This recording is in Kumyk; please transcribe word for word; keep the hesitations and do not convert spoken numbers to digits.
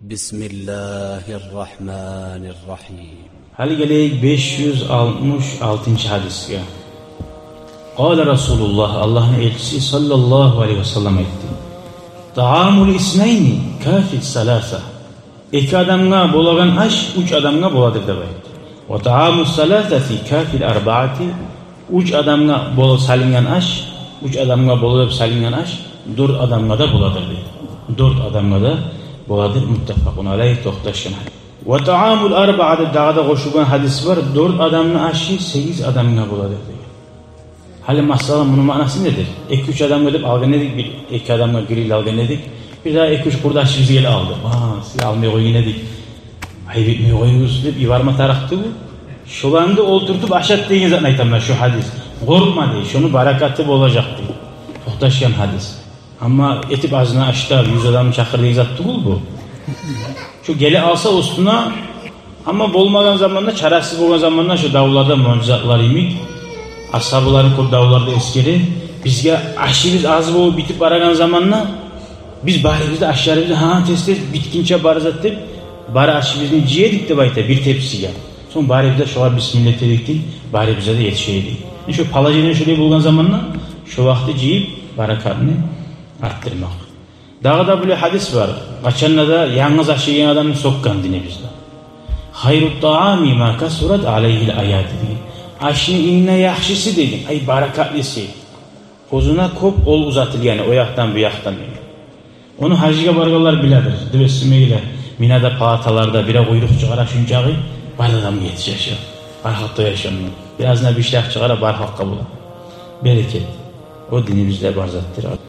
بسم الله الرحمن الرحيم. Гьали гелейик беш юз алтмыш алтынчы гьадисге. قال رسول الله, Аллагьны элчиси صلى الله عليه وسلم айтды: طعام الاثنين كافي الثلاثة. Эки адамгъа болагъан аш уьч адамгъа боладыр деп айтды. وطعام الثلاثة كافي الأربعة. Уьч адамгъа болуп салынгъан аш, уьч адамгъа болуп салынгъан аш дёрт адамгъа да боладыр дей. Дёрт адамгъа да боладыр, متفق عليه, токъташгъан гьадис. وطعام الأربعة деп дагъы да къошулгъан гьадис бар, дёрт адамны ашы сегиз адамгъа боладыр дей. Гьали масала, муну маънасы недир? Эки-уьч адамгъа деп алгъан эдик, бир эки адамгъа гриль алгъан эдик. Бир дагъы эки-уьч къурдашыбыз гелип алды. «А, сизге алмай къойгъан эдик. Айып этмей къоюгъуз», — деп йиберме тарыкъ тюгюл. Шоланы да олтуртуп ашат деген затны айтаман шу гьадис. Къоркъма дей, шону баракаты болажакъ дей. Токъташгъан гьадис. Амма этип азына аш да юз адамны чакъыр деген зат тюгюл бу. Шу геле алса уьстюне, амма болмагъан заманда, чарасыз болгъан заманда, шу давларда муъжизатлар йимик, асгьабалар кёп давларда эсгере, бизге ашыбыз аз болуп битип барагъан заманда, биз барыбыз да ашларыбызны, гьа, тез-тез битгинче бар зат деп, бары ашыбызны жыя эдик деп айта бир тепсиге. Сонг барыбыз да шогъар бисмилла эте эдик дей, барыбызгъа да етише эди. Шу положение шолай болгъан заманда, шо вакъти жыйып, баракатны артдырмакъ. Дагъы да булай гьадис бар. Къачан да янгыз аш йиген адамны сёкген динибизде. خير الطعام ما كثرت عليه الأيادي. Ашны инг де яхшысы деген, ай, баракатлысы, оьзюне кёп къол узатылгъаны, о якъдан, бу якъдан деген. Ону гьажгъа баргъанлар биледир. Дюбесимегиле, Минада палаталарда бирев къуйрукъ чыгъара шунчакъы, бар адамгъа етише шу. Бар халкъ тоя шондан. Бир азына бишлек чыгъара, бар халкъгъа бола. Берекет. О динибизде бар затдыр.